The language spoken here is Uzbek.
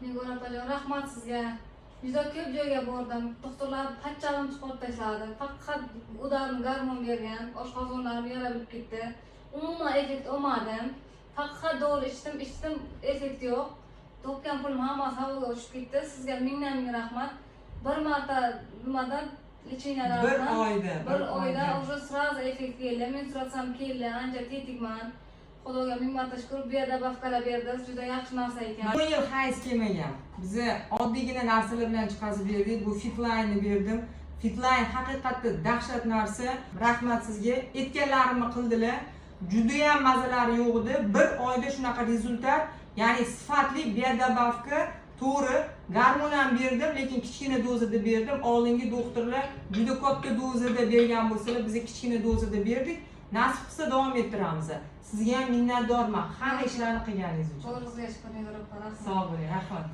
Nigor opajon, rahmat sizga. Juda ko'p joyga bordim. Doktorlar pachchag'im chiqarib tashladi. Faqat ударный gormon bergan. Oshqozonlarim yara bilib ketdi. Umuman effekt olmadim. Faqat dori ichdim, ichdim, effekt yo'q. To'kkan pulim hammasi havoga uchib ketdi. Sizga mingdan ming rahmat. Bir marta nimadan лечения Bir lardan oyda. Bir oyda уже сразу effekt keldi. Menstruatsiyam keldi, ancha tetikman. Xudoga ming marta shukur, биодобавка lar berdi. Juda yaxshi narsa ekan. 10 yil hayz kelmagan. Biza oddiygina narsalar bilan chiqazib berdik. Bu Fitline'ni berdim. Fitline haqiqatda dahshat narsa. Rahmat sizga. Aytganlarimni qildilar. Judayam mazalari yo'q edi. Bir oyda shunaqa результат, ya'ni sifatli биодобавка. To'g'ri, gormon ham berdim, lekin kichkina dozada berdim. Oldingi doktorlar juda katta dozada bergan bo'lsalar, biz kichkina dozada berdik. Nasib qilsa, davom ettiramiz. Sizga ham minnatdorman hamma ishlarni qilganingiz uchun. Qo'lingizga shukur, Nigor opa, rahmat. Sog' bo'ling, rahmat.